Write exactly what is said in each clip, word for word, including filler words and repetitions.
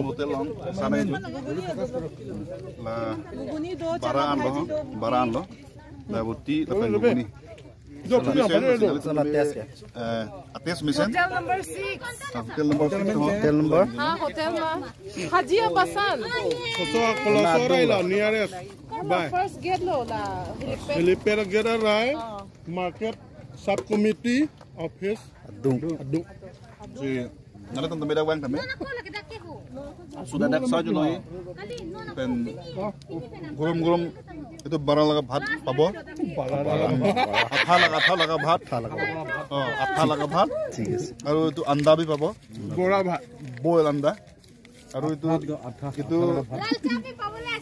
Hotel along, sana itu. La, bara an lo, bara an lo. La, roti, la pen ghuguni. Hotel number six. Ah, hotel number six. Hotel number. Ha, hotel ma. Haji Abasan. Soso kolo sorai la nearest. First gate lo la. Helipad. Helipad gate arai. Market sub committee office. Adung. Adung. Si, nana tong tame dak bang tame. Sudah dak sa junoi. Pen gurum gurum itu bara laga bhat pabo. Atha laga, atha laga bhat. Atha laga bhat. Oh, atha laga bhat. ঠিক আছে. Aru itu anda bi pabo. Bora bhat. Boil anda. Aru itu, itu,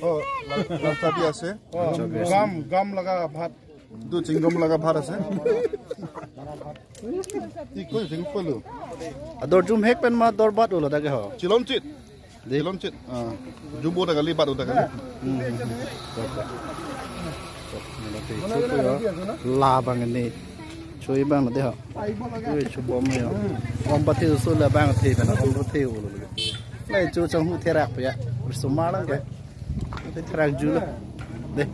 oh, lal, lal cha bi ase. Oh, gam, gam laga bhat. Itu chingom laga bhat ase. Ti koi chingom koi lo. Ador jum hek pen ma dor bat ulo dak ke ho. Chilom chit. Chilom chit. Ah, jum bo dak kali bat udah kali. La bang ni. Chui bang de ho. Ui, chu bom yo. Bom pati usul la bang the bang bom the ulo. Lai chu chang hu therak pe ya. Sumar lang ke. Te therak ju lo. De.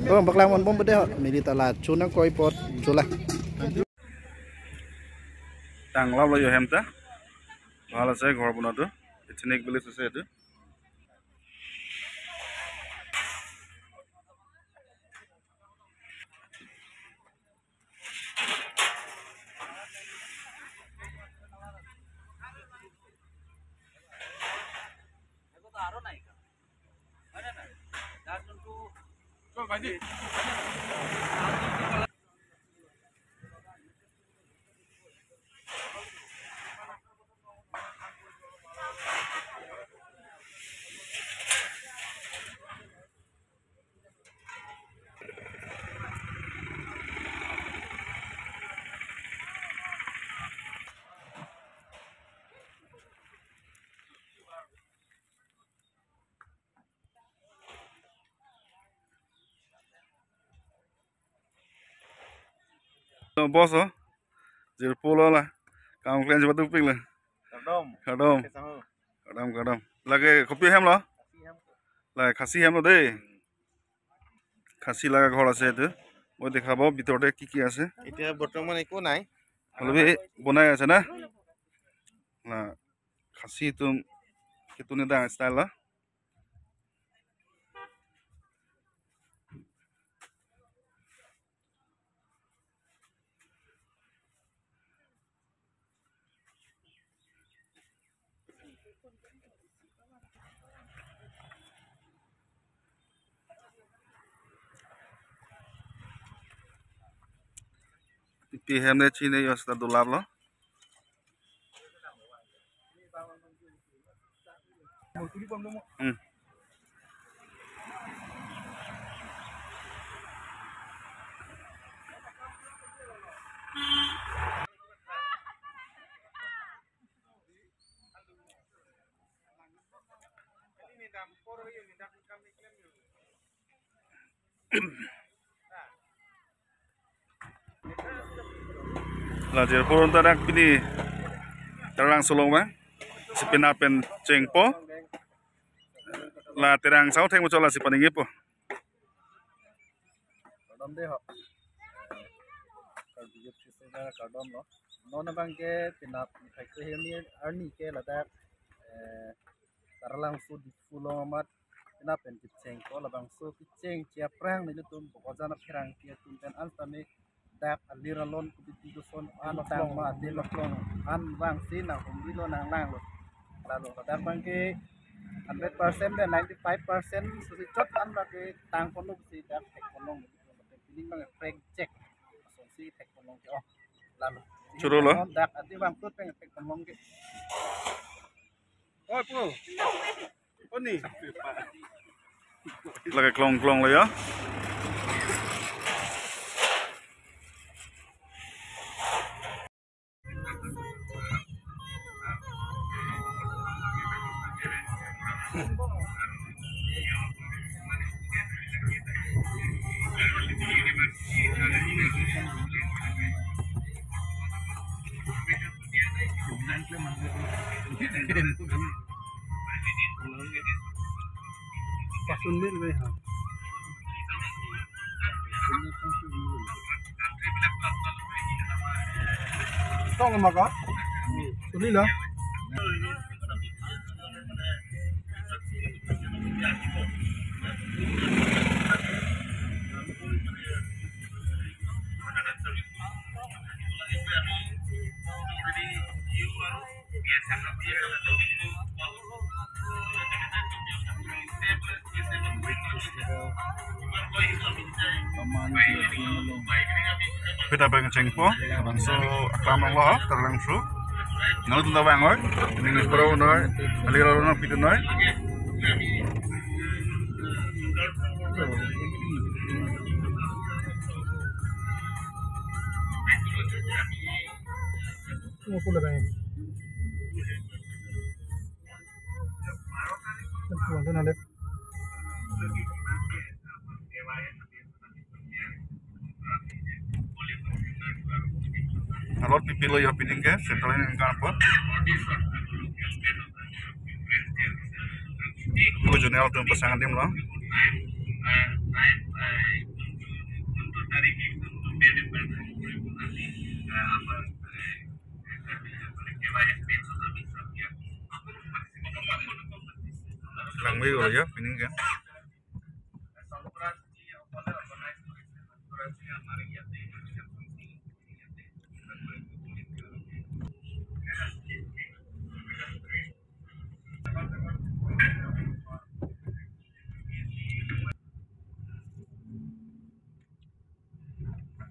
Bom baklang mon bom de ho. Mili ta la chu nang koi pot chu la. Tang lap lo yo hem ta. Bhal ase ghor buna tu. Ethnic village ase tu. To boss o, jirpo lo la, kam klen jibat dupik la. Kardom. Kardom. Kardom, kardom. Lake kopi hem lo? Lake Khasi hem lo de. Khasi laga ghor ase etu. Moi dekhabo bitor te ki ki ase. Etiya bortoman eko nai. Halabi bonai ase na? La Khasi atum ketun dang style la. Pi hem ne chine yo sta dulap lo. Hmm. La jirpo ta dak pini Terang Solong ma. Si penap pen chengpo. La Terang South theng mo chola si paningpo. Kardom de ho. Karbi Youth Festival kardom lo. Non abang ke penap thai ke hemi arni ke ladak, eh, Taralangso Diphu along amat penap pen kecheng ko labangso kecheng chi aphrang nelitum Bokajan apherangke atum pen an tame dak alir alon kubiti koson an tang ma ate maklong an vangsi nang humri lo nang lang lo. Lalo ladak abang ke hundred percent pen ninety-five percent susi chot an abang ke tang ponlok si dak thek ponlong. Pining abang prank check. Susi thek ponlong ke oh. Lalo. Choro lo. Dak ati abang tut pen thek ponlong ke. Oi, pu. Oni. Lake klong klong lo ya. Pasun din, ha. Tong ma ka? Suli la. Pita peng chengpo, bangso aklam rong lo, terlang su. Nang tu tabang oi, ning pro noi, ali ro no pitu noi. Mo pula bang. Tuan tu nalek. A lot people lo ya pining ke, central in kan apa? Ko junior tu pasang adim lo. Langve lo ya pining ke.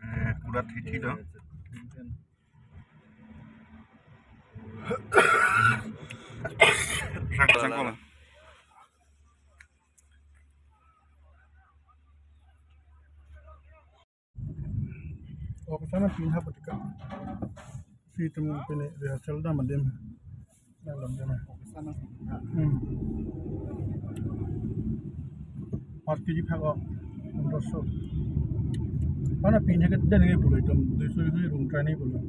Eh, kurat hithi do. Sang, sang ko la. Oh, ke sana pinha patika. Si tum pine rehearsal dam adim. Dalam dam. Hmm. Pas kiji phak ko. Pondro so. Mana pinha ke den nge pulo itum. Dui so dui so room try ni pulo.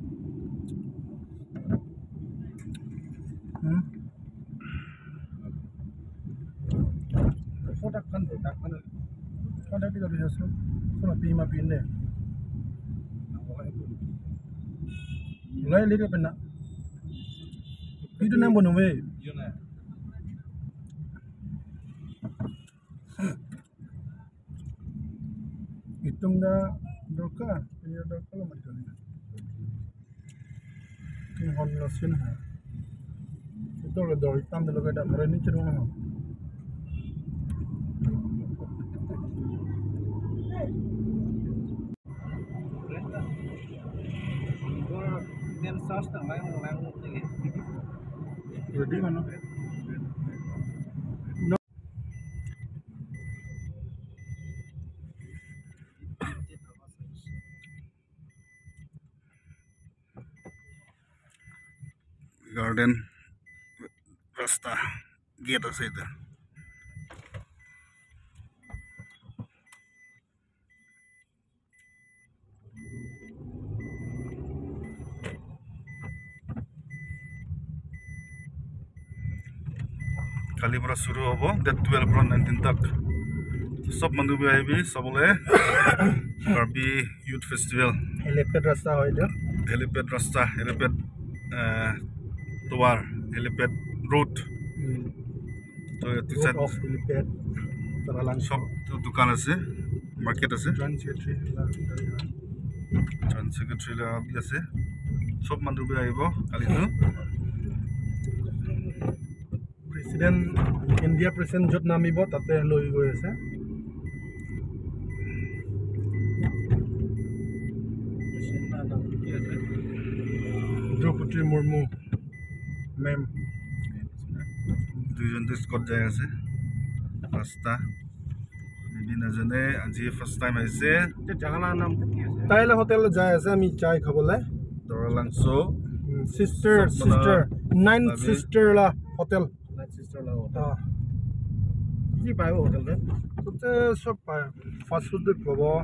Hmm. Kodak kan, kodak kan. Kodak kita bisa so. So na pima pinde. Lai leke pena. Itu nang bono we. Itum ta dorkar, ini dorkar lo macam ni. Ini hon lo sin ha. Itu lo dor itam dulu ke dak meren ni cerung ha. Jadi mana? Garden rasta gate ase eta. Kali pora suru hobo, date twelve pora nineteen tak. Sob manu bi ahibi, sob bole Karbi Youth Festival. Helipad rasta hoi do. Helipad rasta, helipad, eh, tovar, helipad road. Hmm. To, to Road side of Helipad, Taralangso. Sob to dukan ase, market ase. Joint Secretary la. Joint Secretary la bi ase. Sob manu bi ahibo, kali tu. President, India President jot namibo, tate loi goi ase. President na nang ki ase? Draupadi Murmu, ma'am. Duijon tu escort jai ase. Rasta. Maybe najane, aji first time ahise. Te jaga la nam ki ase? Taila hotel jai ase, ami chai khabole. Taralangso. Hmm, sister, Sapna sister. Nine Navi. Sister la hotel. Nine sister la hotel. Ah. Ki paibo hotel te? Tote sob pai. Fast food bi pabo.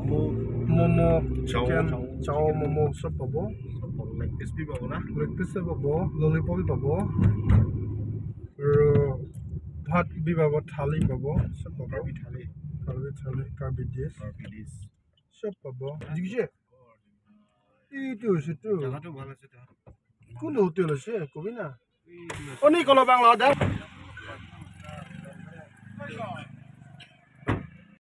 Momo. Momo, chow, chicken, chow, chow, chicken. Momo sob pabo. Sob pabo, like Crispy pabo na? Leg piece pabo, lollipop pabo. Aro bhat bi pabo, thali pabo, sob pabo. Karbi thali. Karbi thali, Karbi dish. Karbi dish. Sob pabo. Dikje. Itu situ. Jagato bhal ase to. Kun hotel ase, kobi na. Oni kolo bang lo da.